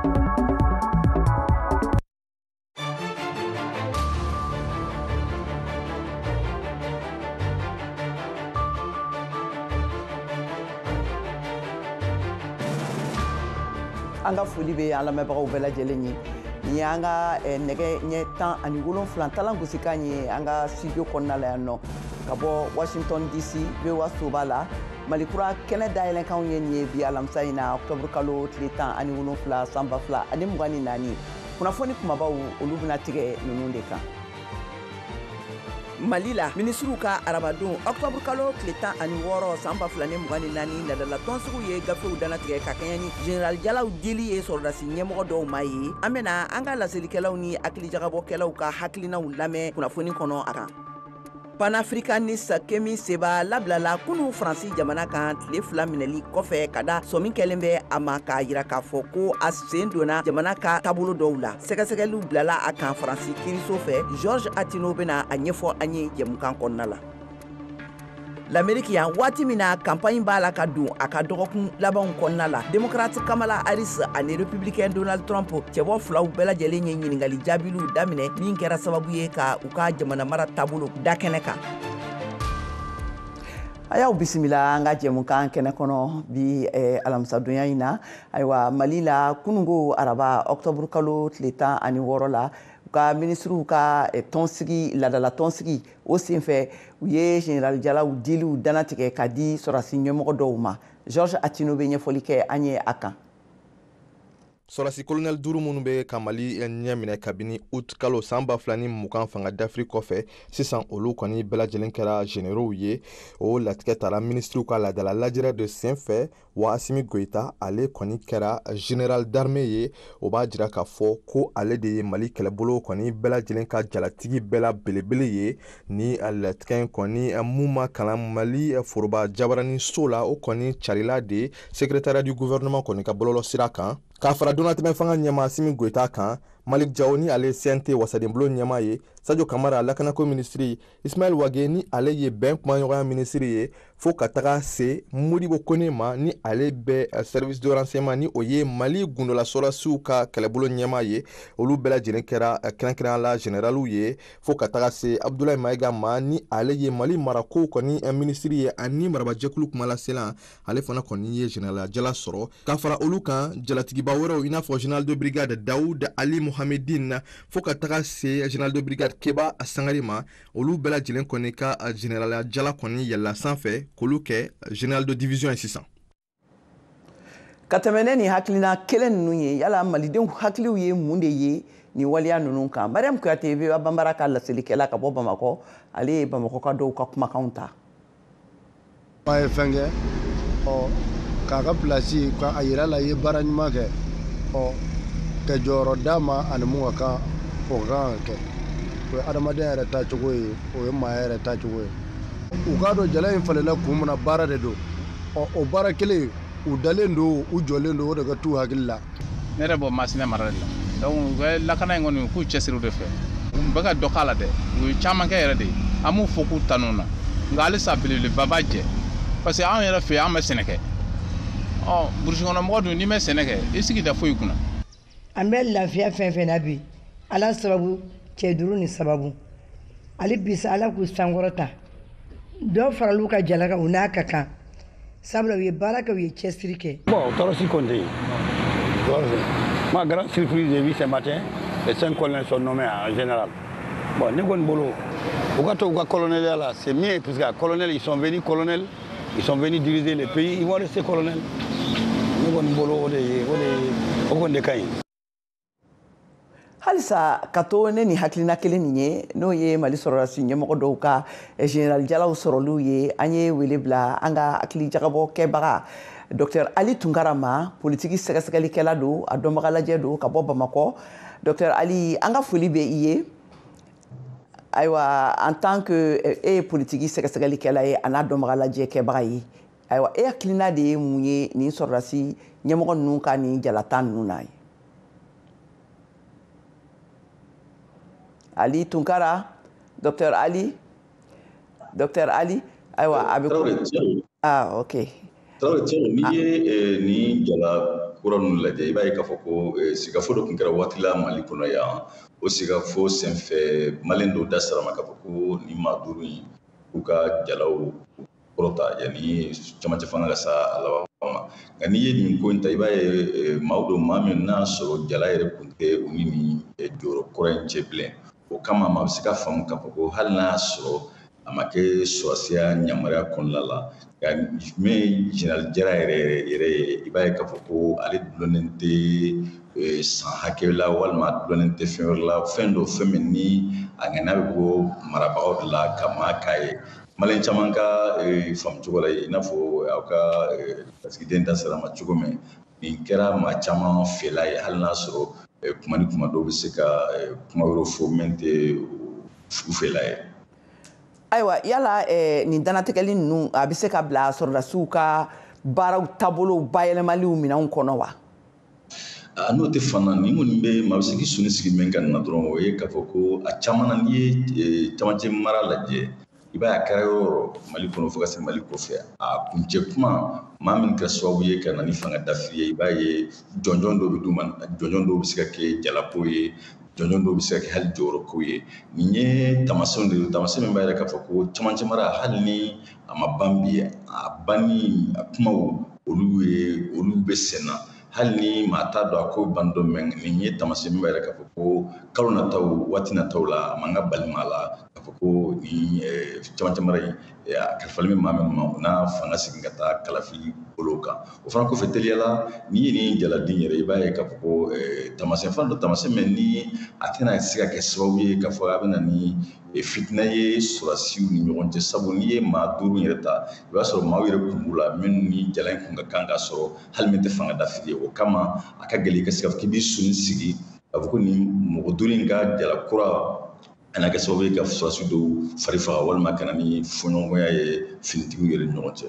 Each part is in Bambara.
An ka foli bɛ an lamɛnbagaw bɛɛ lajɛlen ye. Nin y'an ka nɛgɛ ɲɛ 17 talan gosikan ye an ka studio kɔnɔna la yan nɔ, ka bɔ Washington DC VOA soba la. Mali kura kɛnɛ dayɛlɛnkanw ye nin ye bi alamisa in na, octobre kalo tile 17 san 2024. Kunnafoni kumabaw olu bɛna tigɛ ninnu de kan. Mali la, minisiriw ka arabadon octobre kalo tile 16 san 2024 ladala tɔnsigiw ye gafew danatigɛ ka kɛɲɛ ni général Jalaw dili ye sɔrɔdasi ɲɛmɔgɔ dɔw ma ye. An bɛna an ka laselikɛlaw ni hakilijagabɔkɛlaw ka hakilinaw lamɛn kunnafoni kɔnɔ a kan. Panafricaniste Kemi Seba labilala kunu Faransi jamana kan tile 2 minɛli kɔfɛ ka da sɔmi kɛlen bɛ a ma k'a yira k'a fɔ ko a sen donna jamana ka taabolo dɔw la. Sɛgɛsɛgɛliw bilala a kan Faransi kiiriso fɛ. Georges Attino bɛna a ɲɛfɔ an ye jɛmukan kɔnɔna la. L'Amérique yan, waati min na campagne b'a la ka don a ka dɔgɔkun labanw kɔnɔna la, démocrate Kamala Harris ani républicain Donald Trump cɛbɔ filaw bɛɛ lajɛlen ye ɲininkali jaabiliw daminɛ min kɛra sababu ye ka u ka jamana mara taabolo da kɛnɛ kan. A y'aw bisimila an ka jɛmukan kɛnɛ kɔnɔ bi alamisadonya in na. Ayiwa, Mali la, kununko araba octobre kalo tile 16 la, u ka minisiriw ka tɔnsigi, ladala tɔnsigi o senfɛ, u ye général Jalaw diliw danatigɛ ka di sɔrɔdasi ɲɛmɔgɔ dɔw ma. Georges Attino bɛ ɲɛfɔli kɛ an ye a kan. Sɔrɔdasi colonel 5 minnu bɛ ka Mali ɲɛ minɛ kabini août kalo san 2020 fanga dafiri kɔfɛ, sisan olu kɔni bɛɛ lajɛlen kɛra généraux ye. O latigɛ tara minisiriw ka ladala lajɛrɛ de senfɛ. Wa Assimi Goïta, ale kɔni kɛra général d'armée ye. O b'a jira k'a fɔ ko ale de ye Mali kɛlɛbolo kɔni bɛɛ lajɛlen ka jalatigi bɛɛ la belebele ye. Ni latigɛ in kɔni mun ma kalan Mali foroba jabaranin so la, o kɔni carila de secrétariat du gouvernement kɔni ka bɔlɔlɔ sira kan. K'a fara donnatɛmɛ fanga ɲɛmaa Assimi Goïta kan, Malick Diaw ni ale ye CNT wasadenbulon ɲɛmaa ye, Sadio Kamara lakanako minisiri, Ismaël Wagué ni ale ye bɛn kumaɲɔgɔnya minisiri ye, fo ka taga se Modibo Kone ma ni ale bɛ service de renseignement ni o ye Mali gundola sɔrɔdasiw ka kɛlɛbolo ɲɛmaa ye. Olu bɛɛ lajɛlen kɛra kɛrɛnkɛrɛnnenya la généraliw ye, fo ka taga se Abdoulaye Maïga ma ni ale ye Mali marakow kɔni minisiri ye ani marabajɛkulu kumalasela, ale fana kɔni ye général jala sɔrɔ. Ka fara olu kan, jalatigiba wɛrɛw i n'a fɔ général de brigade Daoud Ali Mohamedine, fo ka taga se général de brigade Keba Sangare ma, olu bɛɛ lajɛlen kɔni ka général jala kɔni yɛlɛla sanfɛ k'olu kɛ général de division ye sisan. Ka tɛmɛ ne ni hakilina kelen ninnu ye, yala malidenw hakiliw ye mun de ye nin waleya ninnu kan? Mariam Kuyate, VOA Banbara ka laselikɛla ka bɔ Bamakɔ, ale ye Bamakɔ ka dɔw ka kumakanw ta. A ye fɛn kɛ, ɔ k'a ka place ka a yira la i ye baara ɲuman kɛ, ɔ ka jɔyɔrɔ d'a ma ani mun ka kan, o ka kan ka kɛ. O ye adamadenya yɛrɛ taacogo ye, o ye maaya yɛrɛ taacogo ye. U k'a dɔn jala in falenna kun min na, baara de don. Ɔ o baara kelen, u dalen don, u jɔlen don, o de ka t'u hakili la. Ne yɛrɛ bɔ Masina mara de la. Donc u bɛ lakana in kɔni, u k'u cɛsiri o de fɛ. U bɛ ka dɔ k'a la dɛ, u ye caman kɛ yɛrɛ de. An b'u fo k'u tanu na, nka halisa belebeleba b'a jɛ, parce que anw yɛrɛ fɛ yen, an bɛ sɛnɛ kɛ. Ɔ burusi kɔnɔ mɔgɔ dun, n'i ma sɛnɛ kɛ, i sigi tɛ foyi kunna. An bɛ lafiya fɛn fɛn na bi, Ala sababu, cɛ duuru ni sababu. Hali bi sa, Ala k'u sankɔrɔta. Dɔ faral'u ka jala kan, u n'a ka kan. Sabula u ye baara kɛ, u ye cɛsiri kɛ. Bon, tɔɔrɔ si kɔni tɛ yen. Ma grande surprise, j'ai vu ce matin, les 5 colonels sont nommés en général. Bon, ne kɔni bolo, u ka to u ka colonel la, c'est mieux, parce que colonel, ils sont venus colonel, ils sont venus diriger le pays, ils vont rester colonel. Ne kɔni bolo, o de ye, o de ye, o kɔni de ka ɲi. Halisa ka to ne ni hakilina kelen nin ye, n'o ye Mali sɔrɔdasi ɲɛmɔgɔ dɔw ka général Jalaw sɔrɔliw ye, an ye wele bila an ka hakili jagabɔ kɛbaga docteur Ali Tunkara ma, politiki sɛgɛsɛgɛlikɛla don, a dɔnbaga lajɛ don, ka bɔ Bamakɔ. Docteur Ali, an ka foli bɛ i ye. Ayiwa, en tant que e ye politiki sɛgɛsɛgɛlikɛla ye a n'a dɔnbaga lajɛ kɛbaga ye, ayiwa, e hakilina de ye mun ye nin sɔrɔdasi ɲɛmɔgɔ ninnu ka nin jalata ninnu na ye? Ali Tunkara, docteur Ali, docteur Ali, ayiwa, a bɛ Traoré, ah, ok. Traoré, n'i ye nin jala kura ninnu lajɛ, i b'a ye k'a fɔ ko sigafo dɔ tun kɛra waati la Mali kɔnɔ yan. O sigafo senfɛ, Maliyɛn dɔw da sera ma k'a fɔ ko nin maa 5 in k'u ka jalaw kɔrɔta yanni camancɛ fanga ka sa a laban ma. Nka n'i ye nin ko in ta, i b'a ye maaw don, maa min n'a sɔrɔ jala yɛrɛ kun tɛ u ni nin jɔyɔrɔ kɔrɔ in cɛ bilen. O kama maa bɛ se ka faamu k'a fɔ ko hali n'a sɔrɔ a ma kɛ sɔrɔsiya yamaruya kɔnɔna la, nka min ye Général Jara yɛrɛ yɛrɛ ye, i b'a ye k'a fɔ ko ale dulonnen tɛ san hakɛ la walima a dulonnen tɛ fɛn wɛrɛ la, fɛn dɔ fɛn min ni a ŋaniya bɛ bɔ marabagaw de la ka maa k'a ye. Maliyɛn caman ka faamu cogo la, i n'a fɔ aw ka lasigiden da sera ma cogo min, nin kɛra maa caman fɛla ye, hali n'a sɔrɔ kuma ni kuma dɔw bɛ se ka kuma wɛrɛw fɔ min tɛ u fɛla ye. Ayiwa, yala nin dannatigɛli ninnu a bɛ se ka bila sɔrɔdasiw ka baaraw taabolow bayɛlɛmaliw minɛnw kɔnɔ wa? N'o tɛ fana, nin kɔni bɛ maa bɛ se k'i sɔnni sigi min kan na dɔrɔn, o ye k'a fɔ ko a caman na, n'i ye camancɛ mara lajɛ, i b'a ye a kɛra yɔrɔ o yɔrɔ Mali kɔnɔ fo ka se Mali kɔfɛ, a kuncɛ kuma maa min kɛra sababu ye ka na ni fanga dafiri ye, i b'a ye jɔnjɔn dɔw bɛ d'u ma, jɔnjɔn dɔw bɛ se ka kɛ jalako ye, jɔnjɔn dɔw bɛ se ka kɛ hali jɔyɔrɔko ye. Nin ye taamasiyɛnw de ye, taamasiyɛn min b'a yira k'a fɔ ko camancɛ mara, hali ni a ma ban bi, a banni a kumaw olu ye olu bɛ sen na, hali ni maa t'a dɔn a ko ban don mɛn. Nin ye taamasiyɛn min b'a yira k'a fɔ ko kalo nataw, waati nataw la, a man ka bali maa la k'a fɔ ko nin camancɛ mara in a kalifalen bɛ maa min ma, o n'a fanga segin ka taa kalafili bolo kan. O fana kɔfɛ, teliyala, n'i ye nin jaladen yɛrɛ, i b'a ye k'a fɔ ko taamasiyɛn fana dɔ, taamasiyɛn min ni a tɛna se ka kɛ sababu ye k'a fɔ a bɛ na ni fitinɛ ye sɔrɔdasiw ni ɲɔgɔn cɛ. Sabu n'i ye maa 5 yɛrɛ ta, i b'a sɔrɔ maaw yɛrɛ kun b'u la minnu ni jala in kun ka kan ka sɔrɔ hali min tɛ fanga dafiri ye. O kama a ka gɛlɛn i ka se k'a fɔ k'i b'i sɔnni sigi k'a fɔ ko nin mɔgɔ 5 in ka jala kura a na kɛ sababu ye ka sɔrɔdasi dɔw fari faga walima ka na ni fɔɲɔgɔnya ye finitigiw yɛrɛ ni ɲɔgɔn cɛ.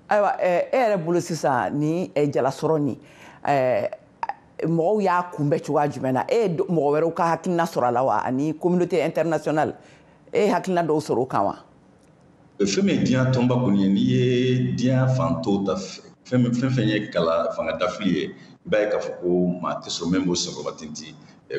Ayiwa, e yɛrɛ bolo sisan, ni jalasɔrɔ nin, mɔgɔw y'a kunbɛn cogoya jumɛn na? E ye mɔgɔ wɛrɛw ka hakilina sɔrɔ a la wa? Ani communauté internationale, e ye hakilina dɔw sɔrɔ o kan wa? Fɛn min ye diɲɛ tɔnba kɔni ye, n'i ye diɲɛ fan tɔw ta, fɛn fɛn ye kala fanga dafili ye, i b'a ye k'a fɔ ko maa tɛ sɔrɔ min b'o senkɔrɔma tintin.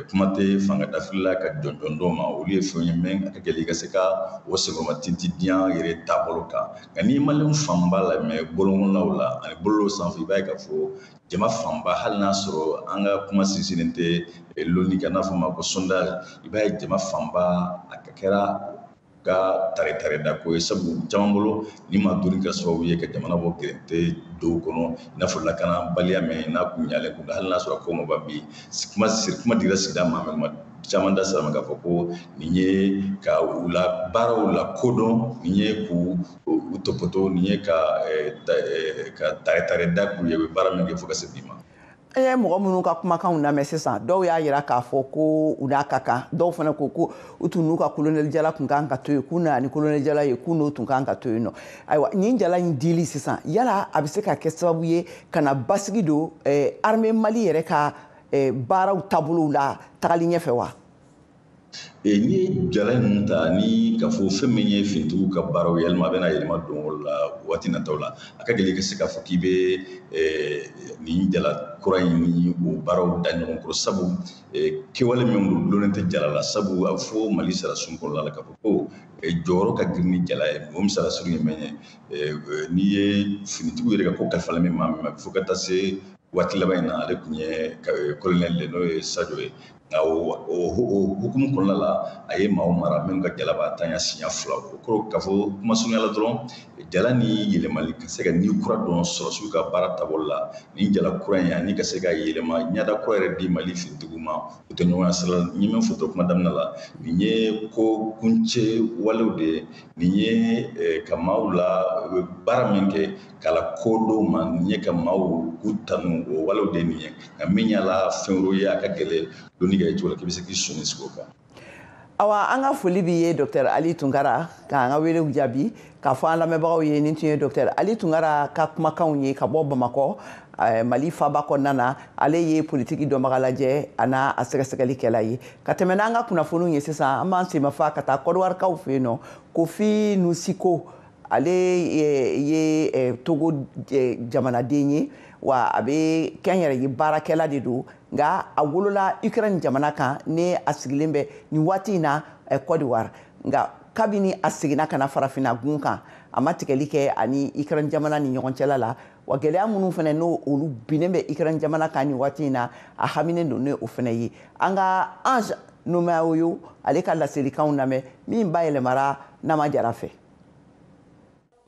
Kuma tɛ fanga dafili la ka jɔnjɔn dɔw ma, olu ye fɛn ye min a ka gɛlɛn i ka se ka o senkɔrɔma tintin diɲɛ yɛrɛ taabolo kan. Nka n'i ye Maliyɛnw fanba lamɛn bɔlɔnkɔnɔnaw la ani bɔlɔlɔw sanfɛ, i b'a ye k'a fɔ jama fanba, hali n'a sɔrɔ an ka kuma sinsinnen tɛ lɔnni kan, n'a fɔ ma ko sondage, i b'a ye jama fanba a kɛra ka tare tare da ko ye. Sabu caman bolo ni maa 5 kɛra sababu ye ka jamana bɔ gɛrɛntɛ dɔw kɔnɔ, i n'a fɔ lakanabaliya min n'a kun ɲalen kun, hali n'a sɔrɔ ko ma ban bi, kuma dira sigida maa min ma, caman da sera ma k'a fɔ ko nin ye ka u la baaraw la kodɔn, nin ye k'u u tɔpɔtɔ, nin ye ka tare tare da k'u ye, u bɛ baara min kɛ fo ka se bi ma. An ye mɔgɔ minnu ka kumakanw lamɛn sisan, dɔw y'a yira k'a fɔ ko u n'a ka kan, dɔw fana ko ko u tun n'u ka kolonɛli jala tun kan ka to yen, k'u nana ni kolonɛli jala ye, k'u n'o tun kan ka to yen nɔ. Ayiwa, nin jala in dili sisan, yala a bɛ se ka kɛ sababu ye ka na basigi don armée Mali yɛrɛ ka baaraw taabolow la tagali ɲɛfɛ wa? N'i ye jala ninnu ta ni k'a fɔ fɛn min ye finitigiw ka baaraw yɛlɛma, a bɛna yɛlɛma don o la waati nataw la, a ka gɛlɛn i ka se k'a fɔ k'i bɛ nin jala kura in ni o baaraw da ɲɔgɔn kɔrɔ. Sabu kɛwale min don dulonnen tɛ jala la, sabu a bɛ fɔ Mali sarasun kɔnɔna la k'a fɔ ko jɔyɔrɔ ka girin ni jala ye. O misaliya surun ye min ye, n'i ye finitigiw yɛrɛ ka ko kalifalen min maa min ma, fo ka taa se waati laban in na, ale tun ye colonel de, n'o ye Sadio ye. Nka o hukumu kɔnɔna la, a ye maaw mara minnu ka jala b'a tanya siɲɛ 2. O kɔrɔ k'a fɔ kuma surunya la dɔrɔn, jala ni yɛlɛmali ka se ka ni kura dɔn sɔrɔdasiw ka baara taabolo la, nin jala kura in ani ka se ka yɛlɛma ɲɛda kura yɛrɛ di Mali finitigiw ma, o tɛ ɲɔgɔn sira la. N ye min fɔ dɔrɔn kuma daminɛ la, nin ye ko kuncɛ walew de ye, nin ye ka maaw la baara min kɛ k'a la ko dɔw ma, nin ye ka maaw k'u tanu, o walew de ye nin ye. Nka min y'a la fɛn wɛrɛw ye, a ka gɛlɛn dɔnni kɛ cogo la k'i bɛ se k'i sɔnni sigi o kan. Awa, an ka foli b'i ye Dr Ali Tunkara, k'an ka welew jaabi k'a fɔ an lamɛnbagaw ye. Nin tun ye Dr Ali Tunkara ka kumakanw ye ka bɔ Bamakɔ, Mali faba kɔnɔna na. Ale ye politiki dɔnbaga lajɛ a n'a a sɛgɛsɛgɛlikɛla ye. Ka tɛmɛ n'an ka kunnafoniw ye sisan, an b'an senmafa ka taa Kɔdiwarikaw fɛ yen nɔ. Kofi Nusiko Ale ye Togo jamanaden ye, wa a bɛ kɛnyɛrɛye baarakɛla de don, nka a wolola Ukraine jamana kan ni a sigilen bɛ nin waati in na Côte d'Ivoire. Nka kabini a seginna ka na farafinna gun kan, a ma tigɛli kɛ ani Ukraine jamana ni ɲɔgɔn cɛla la. Wa gɛlɛya minnu fana n'o olu binnen bɛ Ukraine jamana kan nin waati in na, a haminen don ni o fana ye. An ka Ange Nomayoyo ale ka laselikanw lamɛn min bayɛlɛmara Nama Jara fɛ.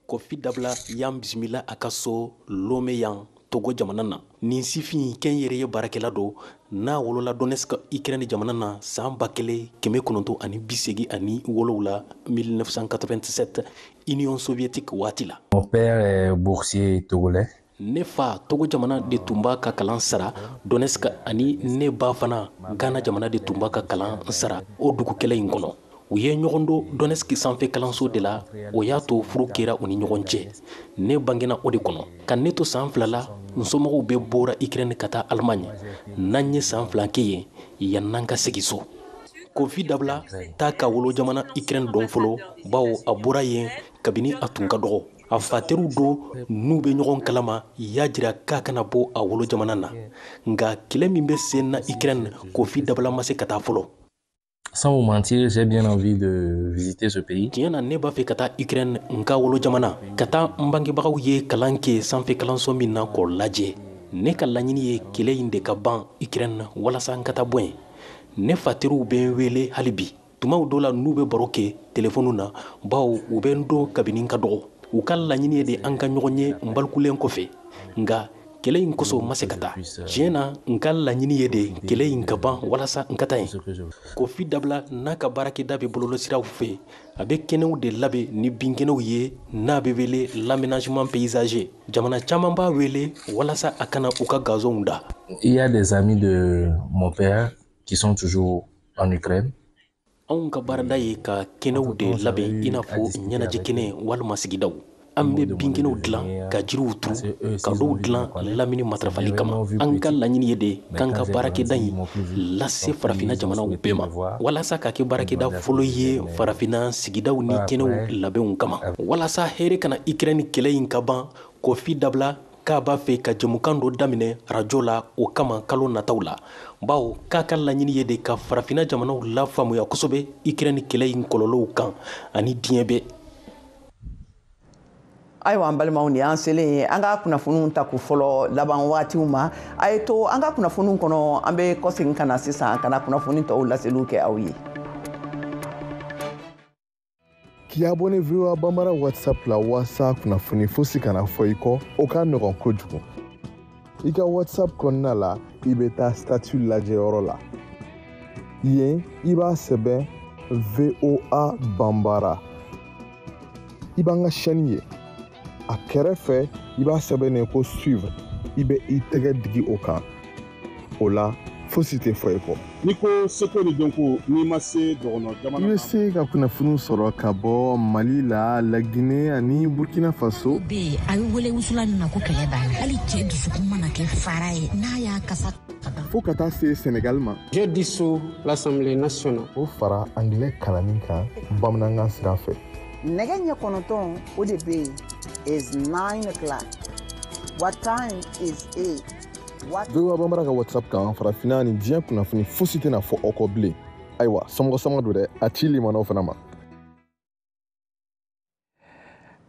Kofi Dabla y'an bisimila a ka so Lome yan Togo jamana na. Nin sifin kɛnyɛrɛye baarakɛla don n'a wolola Donetsk Ukraine jamana na san 1987 1987 Union soviétique waati la. Mon père est boursier togolais. Ne fa Togo jamana de tun b'a ka kalan sara Donetsk, ani ne ba fana Ghana jamana de tun b'a ka kalan sara o dugu kɛlɛ in kɔnɔ. U ye ɲɔgɔn don Donetsk sanfɛ kalanso de la, o y'a to furu kɛra u ni ɲɔgɔn cɛ. Ne bangena o de kɔnɔ. Ka ne to san 2 la, n somɔgɔw bɛɛ bɔra Ukraine ka taa Allemagne. N'an ye san 2 kɛ yen, yann'an ka segin so. Kofi Dabla t'a ka wolo jamana Ukraine dɔn fɔlɔ, bawo a bɔra yen kabini a tun ka dɔgɔ. A fa teriw don n'u bɛ ɲɔgɔn kalama y'a jira k'a kana bɔ a wolo jamana na. Nka kɛlɛ min bɛ sen na Ukraine, Kofi Dabla ma se ka taa fɔlɔ. Sans vous mentir, j'ai bien envie de visiter ce pays. Tiɲɛ na, ne b'a fɛ ka taa Ukraine, n ka wolo jamana, ka taa n bangebagaw ye kalan kɛ sanfɛ kalanso min na k'o lajɛ. Ne ka laɲini ye kɛlɛ in de ka ban Ukraine walasa n ka taa bɔ yen. Ne fa teriw bɛ n wele hali bi. Tumaw dɔ la n'u bɛ baro kɛ telefɔni na, bawo u bɛ n dɔn kabini n ka dɔgɔ. U ka laɲini ye de an ka ɲɔgɔn ye n balikulen kɔfɛ. Nka kɛlɛ in kosɔn ma se ka taa. Tiɲɛ na, n ka laɲini ye de kɛlɛ in ka ban walasa n ka taa yen. Kofi Dabla n'a ka baarakɛda bɛ bɔlɔlɔsiraw fɛ, a bɛ kɛnɛw de labɛn ni binkɛnɛw ye n'a bɛ wele l'aménagement paysager. Jamana caman b'a wele walasa a kana u ka gazonw da. Il y a des amis de mon père qui sont toujours en Ukraine. Anw ka baarada ye ka kɛnɛw de labɛn i n'a fɔ ɲɛnajɛ kɛnɛ walima sigidaw. An bɛ binkɛnɛw dilan ka jiriw turu, ka dɔw dilan lamini matarafali kama. An ka laɲini ye de k'an ka baarakɛda in lase farafinna jamanaw bɛɛ ma, walasa ka kɛ baarakɛda fɔlɔ ye farafinna sigidaw ni kɛnɛw labɛnw kama, walasa hɛrɛ kana Ukraine kɛlɛ in ka ban. Kofi Dabla k'a b'a fɛ ka jɛmukan dɔ daminɛ arajo la o kama kalo nataw la, bawo k'a ka laɲini ye de ka farafinna jamanaw lafaamuya kosɛbɛ Ukraine kɛlɛ in kɔlɔlɔw kan ani diɲɛ bɛɛ. Ayiwa an balimaw, nin y'an selen ye an ka kunnafoniw ta ko fɔlɔ laban waatiw ma. A ye to an ka kunnafoniw kɔnɔ, an bɛ kɔsegin ka na sisan ka na kunnafoni tɔw laseliw kɛ aw ye. K'i abonné VOA Bambara WhatsApp la walasa kunnafoni fosi kana fɔ i kɔ, o ka nɔgɔn kojugu. I ka WhatsApp kɔnɔna la, i bɛ taa statut lajɛyɔrɔ la. Yen, i b'a sɛbɛn VOA Bambara. I b'an ka chaîne ye. A kɛrɛfɛ, i b'a sɛbɛn ko suivre. I bɛ i tɛgɛ digi o kan. O la, fosi tɛ fɔ i kɔ. N'i ko seko ni dɔnko, n'i ma se dɔgɔnɔ jamana I bɛ se ka kunnafoniw sɔrɔ ka bɔ Mali la, Laginɛ ani Burkina Faso. Bɛ yen, a bɛ wele wusula min ma ko kɛlɛ b'a la. Hali cɛ dusukun mana kɛ fara ye, n'a y'a kasa fo ka taa se Senegal ma. Je dissous l'Assemblée nationale. O fara anglais kalanni kan bamanankan sira fɛ. Nɛgɛ ɲɛ 9 o de bɛ yen is 9 o'clock. What time is it? VOA Bambara ka WhatsApp kan, farafinna ni diɲɛ kunnafoni fosi tɛna fɔ aw kɔ bilen. Ayiwa, somɔgɔ sama don dɛ, a ci limanaw fana ma.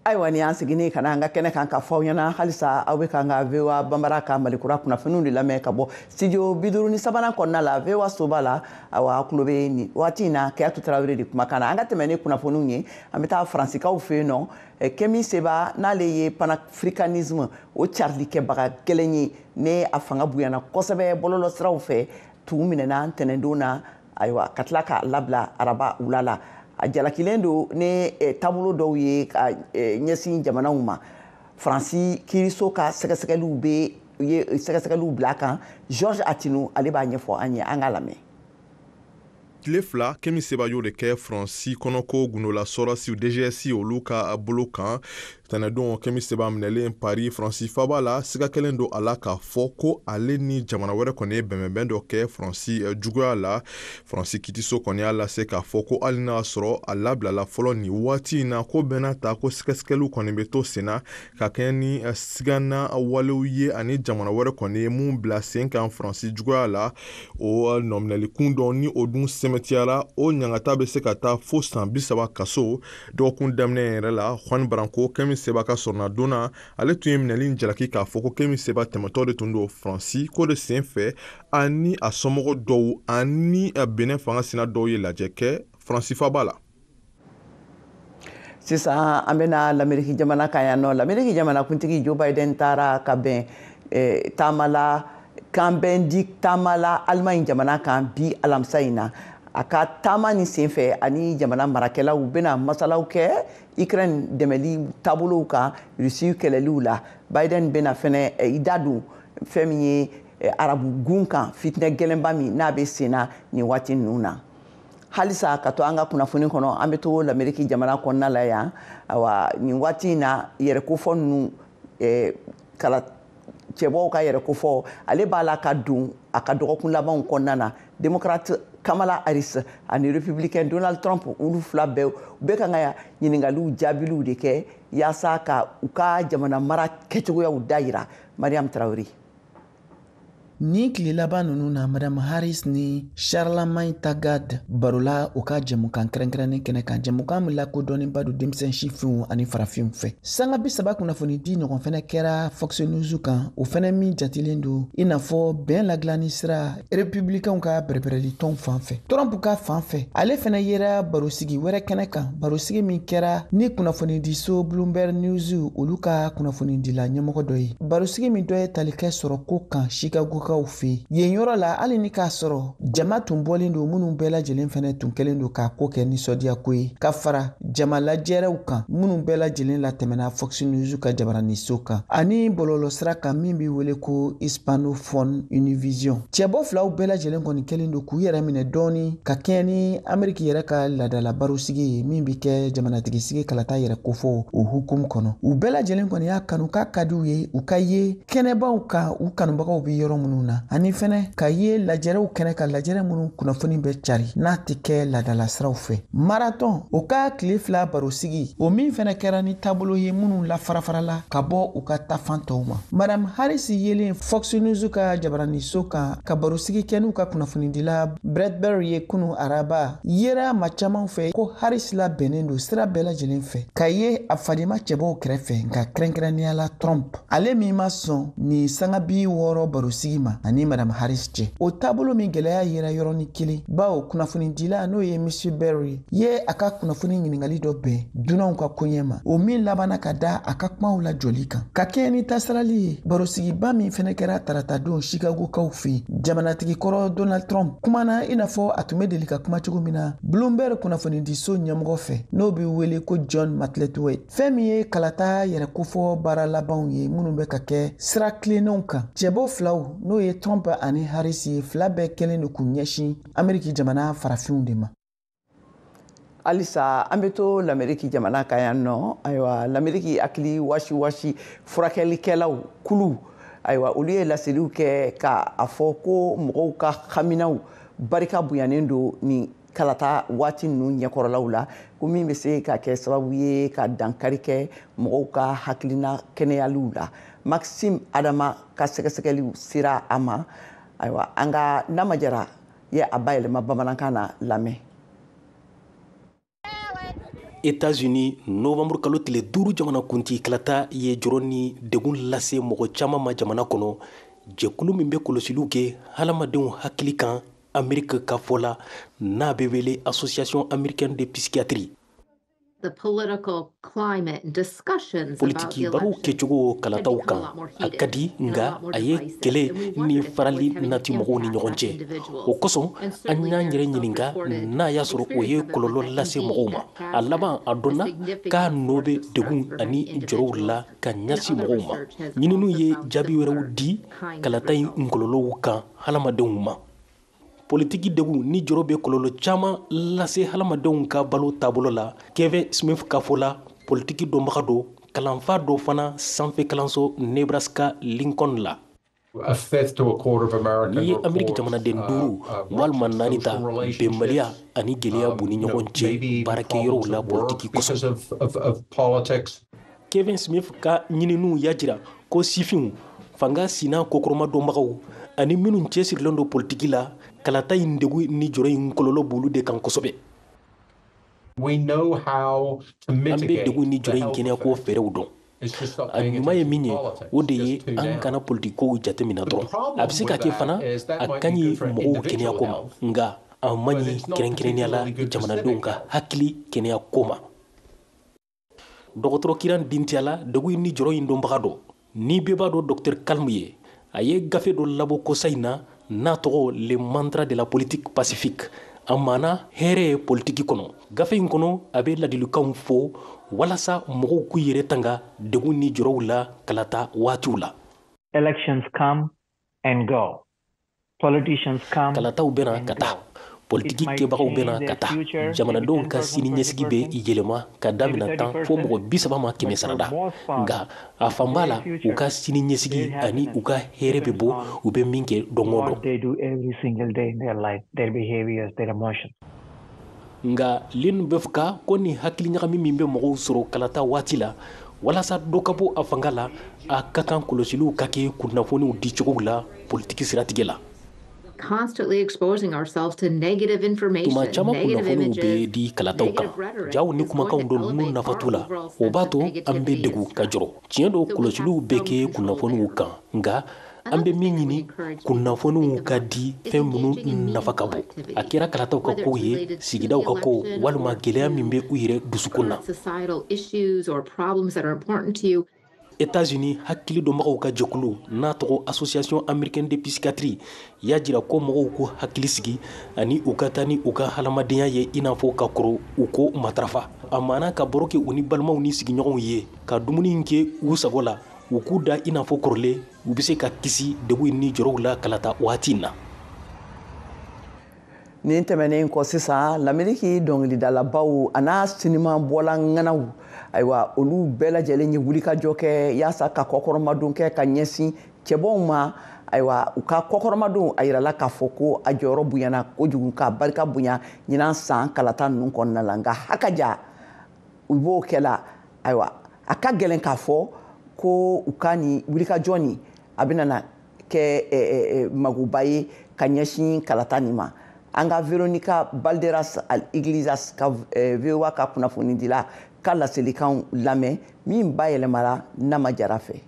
Ayiwa, ni y'an seginnen ka na an ka kɛnɛ kan ka fɔ aw ɲɛna halisa aw bɛ k'an ka VOA Bambara ka Malikura kunnafoniw de lamɛn ka bɔ studio 53nan kɔnɔna la, VOA soba la. Awa, aw tulo bɛ nin waati in na Keyatu Tarawele de kumakan na. An ka tɛmɛ ni kunnafoniw ye, an bɛ taa Faransikaw fɛ yen nɔ. Kemi Seba n'ale ye panafricanisme o carilikɛbaga gɛlɛn ye, ne a fanga bonyana kosɛbɛ bɔlɔlɔsiraw fɛ, tun minɛna ntɛnɛndon na, ayiwa ka tila k'a labila araba wula la. A jalakilen don ni taabolo dɔw ye ka ɲɛsin jamanaw ma. Faransi kiiriso ka sɛgɛsɛgɛliw bɛ ye sɛgɛsɛgɛliw bila kan. Georges Attino ale b'a ɲɛfɔ an ye, an k'a lamɛn. Tile 2, Kemi Seba y'o de kɛ Faransi kɔnɔko gundola sɔrɔsiw DGSI olu ka bolo kan. Tɛnɛdon, Kemi Seba minɛlen Paris, Faransi faba la, siga kɛlen don a la k'a fɔ ko ale ni jamana wɛrɛ kɔni ye bɛnbɛnbɛn dɔ kɛ Faransi juguya la. Faransi kitiso kɔni y'a lase k'a fɔ ko hali n'a sɔrɔ a labilala fɔlɔ nin waati in na, ko bɛɛ n'a ta, ko sɛgɛsɛgɛliw kɔni bɛ to sen na ka kɛɲɛ ni sigana walew ye ani jamana wɛrɛ kɔni ye mun bila sen kan Faransi juguya la. O nɔminɛli kun dɔn ni o dun sɛmɛtiyara, o ɲangata bɛ se ka taa fo san 30 kaso. Dɔgɔkun daminɛ yɛrɛ la, Juan Branco, Kemi Seba ka sɔrɔnadonna, ale tun ye minɛli jalaki k'a fɔ ko Kemi Seba tɛmɛtɔ de tun don Faransi ko de sen fɛ, ani a somɔgɔ dɔw ani Benin fanga sina dɔw ye lajɛ kɛ Faransi faba la. Sisan an bɛna Lameriki jamana kan yan nɔ. Lameriki jamana kuntigi Joe Biden taara ka bɛn taama la, kanbɛn di taama la Allemagne jamana kan bi alamisa in na. A ka taama nin senfɛ, ani jamana marakɛlaw bɛna masalaw kɛ Ukraine dɛmɛli taabolow kan Russie kɛlɛliw la. Biden bɛna fɛnɛ i da don fɛn min ye arabu gun kan, fitinɛ gɛlɛnba min n'a bɛ sen na nin waati ninnu na. Halisa ka to an ka kunnafoni kɔnɔ, an bɛ to Lameriki jamana kɔnɔna la yan. Ayiwa, nin waati in na, yɛrɛkofɔ ninnu, kala cɛbɔw ka yɛrɛkofɔ, ale b'a la ka don a ka dɔgɔkun labanw kɔnɔna na. Démocrate Kamala Harris ani républicain Donald Trump, olu fila bɛɛ, u bɛ kan ka ɲininkaliw jaabiliw de kɛ yaasa ka u ka jamana mara kɛcogoyaw da yira. Mariam Traoré. Ni tile laban ninnu na, Madame Harris ni Charlemagne Tagad barola u ka jɛmukan kɛrɛnkɛrɛnnen kɛnɛ kan, jɛmukan min lakodɔnnenba don denmisɛn sifinw ani farafinw fɛ. Sanga 30 kunnafoni di ɲɔgɔn fɛnɛ kɛra Fox News kan, o fɛnɛ min jatilen don i n'a fɔ bɛn ladilanni sira républicainw ka bɛrɛbɛrɛli tɔn fan fɛ. Trump ka fan fɛ, ale fɛnɛ yera barosigi wɛrɛ kɛnɛ kan, barosigi min kɛra ni kunnafonidiso Bloomberg News olu ka kunnafonidila ɲɛmɔgɔ dɔ ye, barosigi min dɔ ye talikɛ sɔrɔ ko kan Chicago kaw fɛ yen yɔrɔ la. Hali ni k'a sɔrɔ jama tun bɔlen don, minnu bɛɛ lajɛlen fɛnɛ tun kɛlen don k'a ko kɛ nisɔndiyako ye, ka fara jama lajɛrɛw kan minnu bɛɛ lajɛlen latɛmɛna Fox News ka jabaraniso kan ani bɔlɔlɔsira kan min bɛ wele ko Hispanophone Univision. Cɛbɔ filaw bɛɛ lajɛlen kɔni kɛlen don k'u yɛrɛ minɛ dɔɔni ka kɛɲɛ ni Ameriki yɛrɛ ka laadala barosigi ye min bɛ kɛ jamanatigisigi kalata yɛrɛ kofɔ o hukumu kɔnɔ. U bɛɛ lajɛlen kɔni y'a kanu k'a ka di u ye u ka ye kɛnɛbaw kan, u kanubagaw bɛ yɔrɔ minnu na, ani fɛnɛ ka ye lajɛrɛw kɛnɛ ka lajɛrɛ minnu kunnafoni bɛ cari n'a tɛ kɛ ladala siraw fɛ. Marathon o ka tile 2 barosigi, o min fɛnɛ kɛra ni taabolo ye minnu lafarafarala ka bɔ u ka tafan tɔw ma. Madame Harris yelen Fox News ka jabaraniso kan ka barosigi kɛ n'u ka kunnafonidila Bret Baier ye kunu araba, yera ma caman fɛ ko Harris labɛnnen don sira bɛɛ lajɛlen fɛ ka ye a fadenma cɛbɔw kɛrɛfɛ, nka kɛrɛnkɛrɛnnenya la Trump, ale min ma sɔn nin sanga 60 barosigi ma ani Madame Harris cɛ. O taabolo min gɛlɛya yera yɔrɔnin kelen, bawo kunnafonidila n'o ye Monsieur Berry ye a ka kunnafoni ɲininkali dɔ bɛn dunanw ka koɲɛ ma, o min labanna ka da a ka kumaw lajɔli kan ka kɛɲɛ ni tasarali ye. Barosigiba min fɛnɛ kɛra taratadon Chicago kaw fɛ yen, jamanatigi kɔrɔ Donald Trump kumana i n'a fɔ a tun bɛ deli ka kuma cogo min na Bloomberg kunnafonidiso ɲɛmɔgɔ fɛ n'o bɛ wele ko John McLethwaite. Fɛn min ye kalata yɛrɛ kofɔ baara labanw ye minnu bɛ ka kɛ sira tilennenw kan, cɛbɔ filaw n'o ye Trump ani Harris ye, fila bɛɛ kɛlen don k'u ɲɛsin Ameriki jamana farafinw de ma. Halisa an bɛ to Lameriki jamana kan yan nɔ. Ayiwa, Lameriki hakili wasi-wasi furakɛlikɛlaw kulu, ayiwa, olu ye laseliw kɛ ka a fɔ ko mɔgɔw ka haminaw barika bonyanen don nin kalata waati ninnu ɲɛkɔrɔlaw la, ko min bɛ se ka kɛ sababu ye ka dankari kɛ mɔgɔw ka hakilina kɛnɛyaliw la. Maxime Adama ka sɛgɛsɛgɛliw sera a ma. Ayiwa, an ka Nama Jara ye a bayɛlɛma bamanankan na, lamɛn. États-Unis, novembre kalo tile 5, jamanakuntigi kalata ye jɔrɔ ni degun lase mɔgɔ caman ma jamana kɔnɔ. Jɛkulu min bɛ kɔlɔsiliw kɛ hadamadenw hakili kan Ameriki ka fɔ la, n'a bɛ wele Association américaine de psychiatrie, politiki barow kɛcogo kalataw kan, a ka di, nka a ye kɛlɛ ni farali nati mɔgɔw ni ɲɔgɔn cɛ. O kosɔn, an y'an yɛrɛ ɲininka n'a y'a sɔrɔ o ye kɔlɔlɔ lase mɔgɔw ma. A laban, a dɔnna k'a nɔ bɛ degun ani jɔrɔw la ka ɲɛsin mɔgɔw ma. Ɲininiw ye jaabi wɛrɛw di kalata in kɔlɔlɔw kan hadamadenw ma. Politiki degun ni jɔrɔ bɛ kɔlɔlɔ caman lase hadamadenw ka balo taabolo la. Kevin Smith ka fɔ la, politiki dɔnbaga don, kalanfa dɔ fana sanfɛ kalanso Nebraska Lincoln la. N'i ye Ameriki jamanaden 5 walima 4 ta, bɛnbaliya ani gɛlɛya b'u ni ɲɔgɔn cɛ baarakɛyɔrɔw la politiki kosɔn. Kevin Smith ka ɲininiw y'a jira ko sifinw, fanga sina kokɔrɔma dɔnbagaw ani minnu cɛsirilen don politiki la, kalata in degun ni jɔrɔ in kɔlɔlɔ b'olu de kan kosɛbɛ. An bɛ degun ni jɔrɔ in kɛnɛyako fɛɛrɛw dɔn. A ɲuman ye min ye, o de ye an kana politikow jateminɛ dɔrɔn. A bɛ se ka kɛ fana a ka ɲi mɔgɔw kɛnɛyako ma, nka a man ɲi kɛrɛnkɛrɛnnenya la jamanadenw ka hakili kɛnɛyako ma. Dɔgɔtɔrɔ Kiran Dintiyala, degun ni jɔrɔ in dɔnbaga dɔ, ni bɛɛ b'a dɔn Dr Kalmu ye, a ye gafe dɔ labɔ kosa in na n'a tɔgɔ Le Mantra de la politique pacifique, a maana hɛrɛ ye politiki kɔnɔ. Gafe in kɔnɔ, a bɛ ladilikanw fɔ walasa mɔgɔw k'u yɛrɛ tanga degun ni jɔrɔw la kalata waatiw la. Elections come and go. Politicians come. Kalataw bɛna ka taa, politiki kɛbagaw bɛna ka taa, jamanadenw ka sini ɲɛsigi bɛ yɛlɛma ka daminɛ 10 fo mɔgɔ 30 ma 100 sarada. Nka a fanba la, u ka sini ɲɛsigi ani u ka hɛrɛ bɛ bɔ u bɛ min kɛ don o don. Nka Lynn Befka ko ni hakili ɲagami min bɛ mɔgɔw sɔrɔ kalata waati la, walasa dɔ ka bɔ a fanga la, a ka kan kɔlɔsiliw ka kɛ kunnafoniw dicogow la politiki siratigɛ la. Constantly exposing ourselves to negative information, tuma caman kunnafoniw bɛ di kalataw kan, jaw ni kumakanw dɔ ninnu nafa t'u la, o b'a to an bɛ degun ka jɔrɔ. Tiɲɛ don, kɔlɔsiliw bɛ kɛ kunnafoniw kan, nka an bɛ min ɲini, kunnafoniw ka di fɛn minnu nafa ka bon, a kɛra kalataw ka kow ye, sigidaw ka kow, walima gɛlɛya min bɛ u yɛrɛ dusukun na. États-Unis hakili dɔnbagaw ka jɛkulu n'a tɔgɔ Association américaine de psychiatrie y'a jira ko mɔgɔw k'u hakili sigi ani u ka taa ni u ka hadamadenya ye i n'a fɔ ka kɔrɔ u ko matarafa. A maana ka baro kɛ u ni balimaw ni sigiɲɔgɔnw ye, ka dumuni kɛ u sago la, u k'u da i n'a fɔ kɔrɔlen, u bɛ se ka kisi degun ni jɔrɔw la kalata waati in na. Nin tɛmɛnen kɔ sisan, Lameriki dɔnkilidalabaw a n'a sinima bɔla ŋanaw, ayiwa, olu bɛɛ lajɛlen ye wulikajɔ kɛ yaasa ka kɔkɔrɔmadon kɛ ka ɲɛsin cɛbɔw ma. Ayiwa, u ka kɔkɔrɔmadon a yirala k'a fɔ ko a jɔyɔrɔ bonyana kojugu, k'a barika bonya ɲinan san kalata ninnu kɔnɔna la. Nka hakaja u b'o kɛ la, ayiwa, a ka gɛlɛn k'a fɔ ko u ka nin wulikajɔ nin a bɛna na kɛ magoba ye ka ɲɛsin kalata nin ma. An ka Veronica Balderas Iglesias ka VOA ka kunnafonidila ka laselikanw lamɛn min bayɛlɛmara Nama Jara fɛ.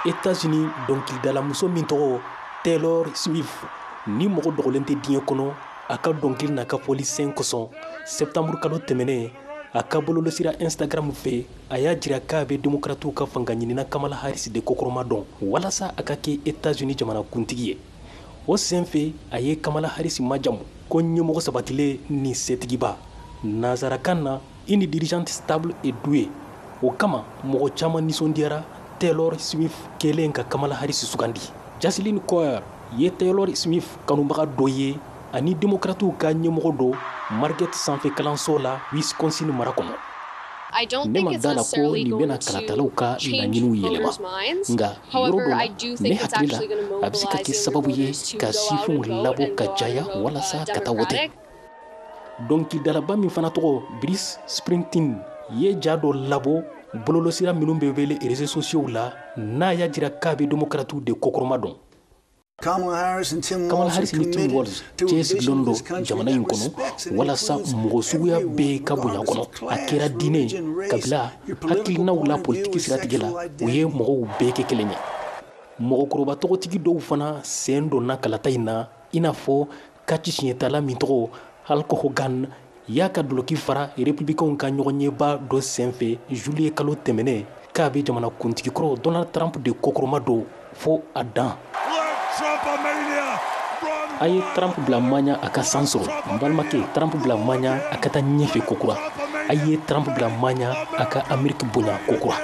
États-Unis dɔnkilidalamuso min tɔgɔ Taylor Swift, ni mɔgɔ dogolen tɛ diɲɛ kɔnɔ a ka dɔnkili n'a ka fɔli sen kosɔn, septembre kalo tɛmɛnen, a ka bɔlɔlɔsira Instagram fɛ, a y'a jira k'a bɛ démocratew ka fanga ɲinina Kamala Harris de kɔkɔrɔma dɔn walasa a ka kɛ États-Unis jamanakuntigi ye. O sen fɛ, a ye Kamala Harris majamu ko ɲɛmɔgɔ sabatilen ni setigiba, nanzarakan na une dirigeante stable et douée. O kama, mɔgɔ caman nisɔndiyara Taylor Swift kɛlen ka Kamala Harris sugandi. Jaslyn Coer ye Taylor Swift kanubaga dɔ ye ani démocratew ka ɲɛmɔgɔ dɔ Marquette sanfɛ kalanso la Wisconsin mara kɔnɔ. Ne ma da la ko nin bɛna kalatalaw ka laɲiniw yɛlɛma, nka yɔrɔ dɔ la, ne hakili la, a bɛ se ka kɛ sababu ye ka sifinw labɔ ka caya walasa ka taa wote. Dɔnkilidalaba min fana tɔgɔ Bruce Springsteen ye ja dɔ labɔ bɔlɔlɔsira minnu bɛ wele réseaux sociaux la, n'a y'a jira k'a bɛ démocratew de kɔkɔrɔma dɔn. Kamala Harris ni Tim Walz cɛsirilen don jamana in kɔnɔ walasa mɔgɔ suguya bɛɛ ka bonya kɔnɔ, a kɛra diinɛ, kabila, hakilinaw la, politiki siratigɛ la, u ye mɔgɔw bɛɛ kɛ kelen ye. Mɔgɔkɔrɔba tɔgɔtigi dɔw fana sen donna kalata in na, i n'a fɔ catch siɲɛtala min tɔgɔ Hulk Hogan y'a ka doloki fara républicainw ka ɲɔgɔnyeba dɔ senfɛ juillet kalo tɛmɛnen, k'a bɛ jamanakuntigikɔrɔ Donald Trump de kɔkɔrɔma don fo a dan. A ye Trump bila maɲa a ka san sɔrɔ. N balimakɛ, Trump bila maɲa a ka taa ɲɛfɛ kokura. A ye Trump bila maɲa a ka Ameriki bonya kokura.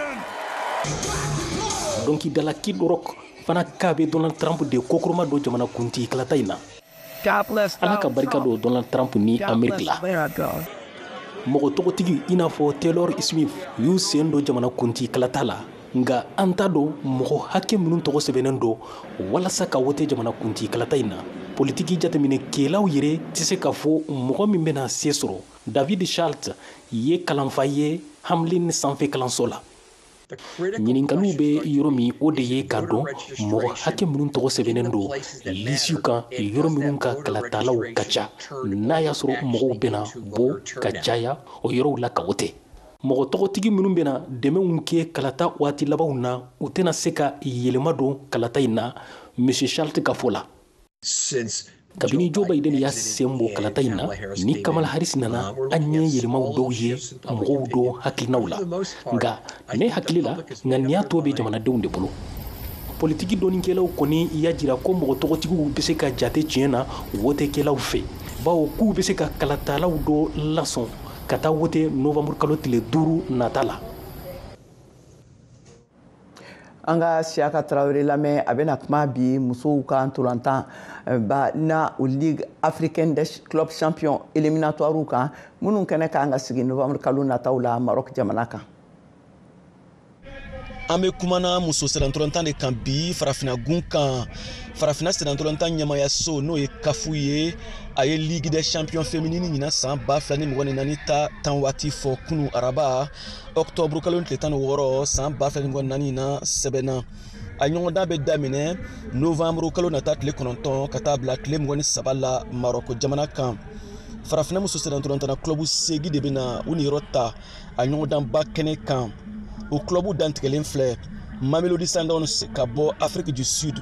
Dɔnkilidala Kid Rock fana k'a bɛ Donald Trump de kɔkɔrɔma don jamanakuntigi kalata in na. Ala ka barika don Donald Trump ni Ameriki la. Mɔgɔ tɔgɔtigi i n'a fɔ Taylor Smith y'u sen don jamanakuntigi kalata la, nka an t'a dɔn mɔgɔ hakɛ minnu tɔgɔ sɛbɛnnen don walasa ka wote jamanakuntigi kalata in na. Politiki jateminɛkɛlaw yɛrɛ tɛ se k'a fɔ mɔgɔ min bɛna se sɔrɔ. David Schultz ye kalanfa ye Hamlin sanfɛ kalanso la. Ɲininkaliw bɛ yɔrɔ min, o de ye k'a dɔn mɔgɔ hakɛ minnu tɔgɔ sɛbɛnnen don lisiw kan yɔrɔ minnu ka kalatalaw ka ca, n'a y'a sɔrɔ mɔgɔw bɛna bɔ ka caya o yɔrɔw la ka wote. Mɔgɔ tɔgɔtigi minnu bɛna dɛmɛw kɛ kalata waati labanw na, u tɛna se ka yɛlɛma don kalata in na, Monsieur Schultz ka fɔ la. Kabini Joe Biden y'a sen bɔ kalata in na ni Kamala Harris nana, an ye yɛlɛmaw dɔw ye mɔgɔw dɔ hakilinaw la, nka ne hakili la ŋaniya tɔ bɛ jamanadenw de bolo. Politiki dɔnnikɛlaw kɔni y'a jira ko mɔgɔ tɔgɔtigiw bɛ se ka jate tiɲɛ na wotekɛlaw fɛ, bawo k'u bɛ se ka kalatalaw dɔ lasɔn ka taa wote novembre kalo tile 5 nata la. An ka Siyaka Tarawele lamɛn, a bɛna kuma bi musow ka ntolantan ba na o Ligue africaine des clubs champions éliminatoire kan, minnu kɛnɛ kan ka sigi novembre kalo nataw la Maroc jamana kan. An bɛ kumana muso sennantolatan de kan bi farafinna gun kan. Farafinna sennantolatan ɲɛmayaso, n'o ye CAF ye, a ye Ligue des champions féminine ɲinan san 2024 ta tan waati fɔ kunu araba octobre kalo tile 16 san 2024 na sɛbɛnna. A ɲɔgɔndan bɛ daminɛ novembre kalo nata tile 9 ka taa bila tile 23 la Maroc jamana kan. Farafinna muso sennantolatan club 8 de bɛna u niyɔrɔ ta a ɲɔgɔndanba kɛnɛ kan. O club dantigɛlen filɛ: Mamelodi Sundowns ka bɔ Afrique du Sud,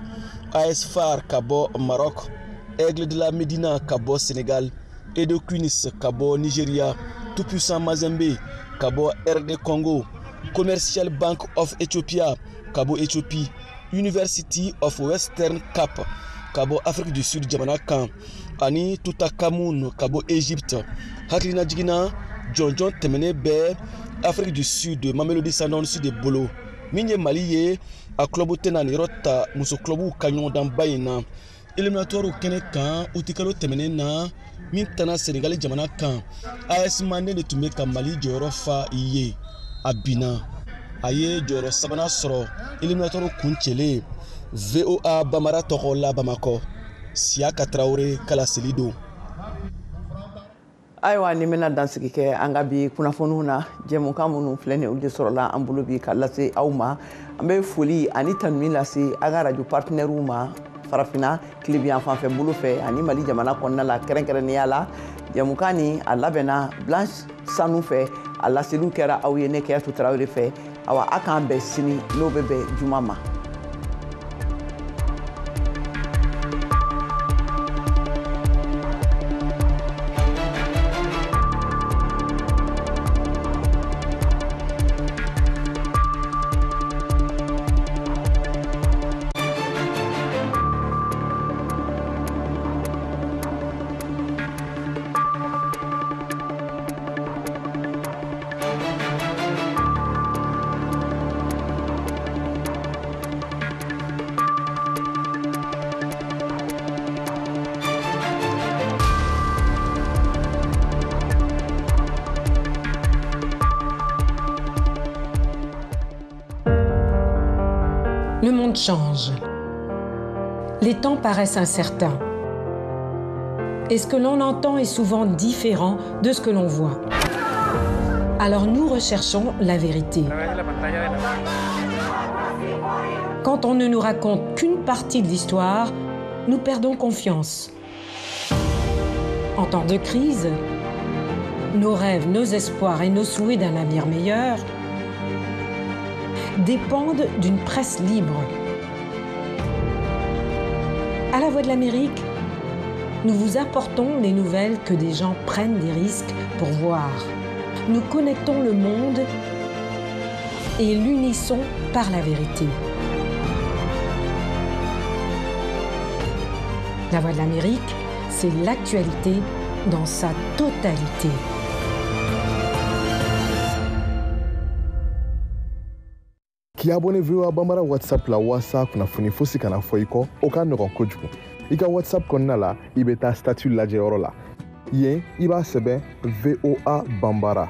AS FAR ka bɔ Maroc, Aigle de la Médina ka bɔ Sénégal, Edo Queens ka bɔ Nigeria, Tout-Puissant Mazembe ka bɔ RD Congo, Commercial Bank of Ethiopia ka bɔ Éthiopie, University of Western Cape ka bɔ Afrique du Sud jamana kan, ani Tutankhamun ka bɔ Égypte. Hakilina jiginna jɔnjɔn tɛmɛnen bɛɛ Afrique du Sud Mamelodi Sundowns de bolo. Min ye Mali ye, a club tɛna nin yɔrɔ ta muso clubw ka ɲɔgɔndanba in na. Éliminatoire kɛnɛ kan utikalo tɛmɛnen na min tana Senegali jamana kan, AS Mande de tun bɛ ka Mali jɔyɔrɔ fa ye, a binna. A ye jɔyɔrɔ sabanan sɔrɔ éliminatoire kuncɛlen. VOA Bamara tɔgɔ la Bamakɔ, Siyaka Tarawele kalaseli don. Ayiwa, ni bɛna dansigi kɛ an ka bi kunnafoniw na. Jɛmukan minnu filɛ nin, olu de sɔrɔla an bolo bi ka lase aw ma. An bɛ foli ani tanuni lase an ka radio partenaires ma farafinna tilebiyan fanfɛ bolo fɛ ani Mali jamana kɔnɔna la kɛrɛnkɛrɛnnenya la. Jɛmukan nin a labɛnna Blanche Sanu fɛ, a laseliw kɛra aw ye ne Kɛyatu Tarawele fɛ. Awa, a k'an bɛn sini n'o bɛ bɛn juma ma. Le monde change. Les temps paraissent incertains. Et ce que l'on entend est souvent différent de ce que l'on voit. Alors nous recherchons la vérité. Quand on ne nous raconte qu'une partie de l'histoire, nous perdons confiance. En temps de crise, nos rêves, nos espoirs et nos souhaits d'un avenir meilleur dépendent d'une presse libre. À La Voix de l'Amérique, nous vous apportons les nouvelles que des gens prennent des risques pour voir. Nous connectons le monde et l'unissons par la vérité. La Voix de l'Amérique, c'est l'actualité dans sa totalité. Qui K'i abonné VOA Bambara WhatsApp la waasa kunnafoni fosi kana fɔ i kɔ, o ka nɔgɔn kojugu. I ka WhatsApp kɔnɔna la, i bɛ taa statut lajɛyɔrɔ la. Yen, i b'a sɛbɛn VOA Bambara.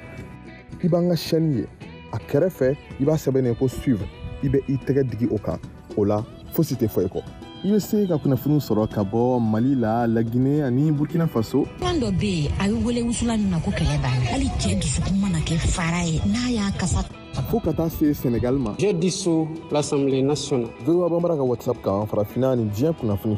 I b'an ka chaîne ye. A kɛrɛfɛ, i b'a sɛbɛn ko suivre. I bɛ i tɛgɛ digi o kan. O la, fosi tɛ fɔ i kɔ. I bɛ se ka kunnafoniw sɔrɔ ka bɔ Mali la, Laginɛ ani Burkina Faso. Kan dɔ bɛ yen, a bɛ wele wusulan min na ko kɛlɛ b'a la. Hali cɛ dusukun mana kɛ fara ye, n'a y'a kasa fo ka taa se Senegal ma. J'ai dissous l'Assemblée nationale. VOA Bambara ka WhatsApp kan, farafinna ni diɲɛ kunnafoni.